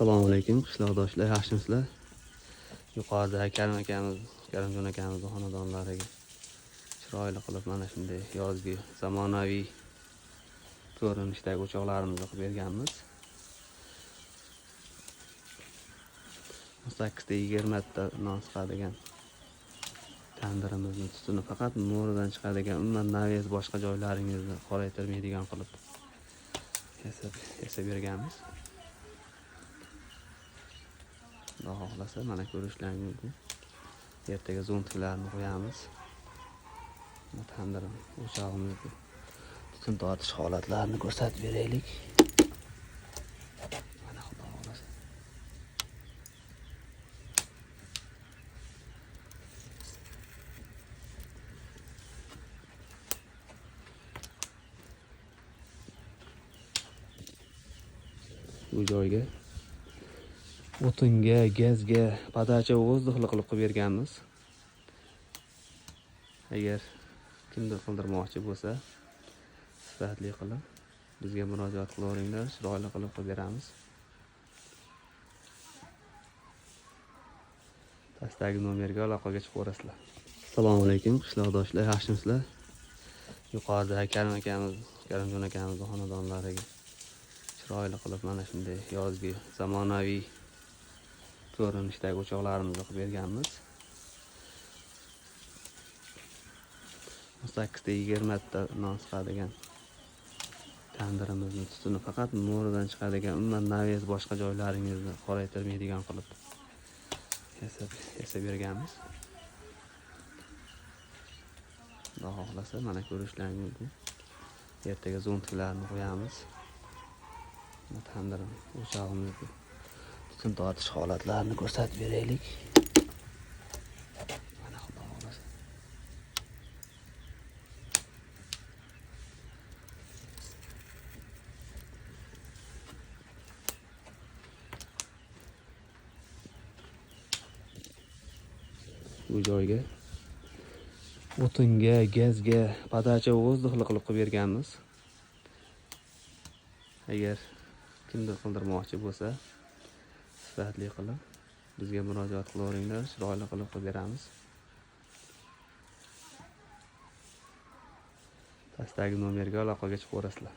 Assalomu alaykum qishloqdoshlar, yaxshimisizlar? Yuqorida Karim akamiz, Karimjon akamizni xonadonlariga chiroyli qilib mana shunday yozgi zamonaviy ko'rinishdagi o'choqlarimizni qilib berganmiz. 18 ta 20 ta non siqadigan tandirimizni tutuni faqat mo'ridan chiqadigan, umuman naves boshqa joylaringizni qoraytirmaydigan qilib yasab berganmiz. Xudo xohlasa mana ko'rishlaringiz mumkin. Ertaga zontiklarni qo'yamiz. Tandir o'chog'imizni tutun tortish holatlarini ko'rsatib beraylik. Mana Xudo xohlasa. Bu joyga o'tinga, gazga, podacha воздухli qilib qo'yib berganmiz. Agar kimdir qildirmoqchi bo'lsa, sifatli qilib bizga murojaat qilaveringlar, chiroyli qilib qo'yib beramiz. Pastdagi nomerga aloqaga chiqaverasizlar. Assalomu alaykum qishloqdoshlar, yaxshimisizlar? Yuqorida Karim akamiz, Karimjon akamizni xonadonlariga chiroyli qilib mana shunday yozgi zamonaviy ko'rinishdagi o'choqlarimizni qilib berganmiz. 18 ta 20 ta non siqadigan tandirimizni tutuni faqat mo'ridan chiqadigan, umuman naves boshqa joylaringizni qoraytirmaydigan qilib yasab berganmiz. Xudo xohlasa mana ko'rishlaringiz mumkin. Ertaga zontiklarni qo'yamiz. Tandir o'chog'imizni tutun tortish holatlarini ko'rsatib beraylik. Mana Xudo xohlasa. Bu joyga o'tinga, gazga, podacha воздухli qilib qo'yib berganmiz. Agar kimdir qildirmoqchi bo'lsa, sifatli qilib bizga murojaat qilaveringlar, chiroyli qilib qo'yib beramiz. Pastdagi nomerga aloqaga chiqaverasizlar.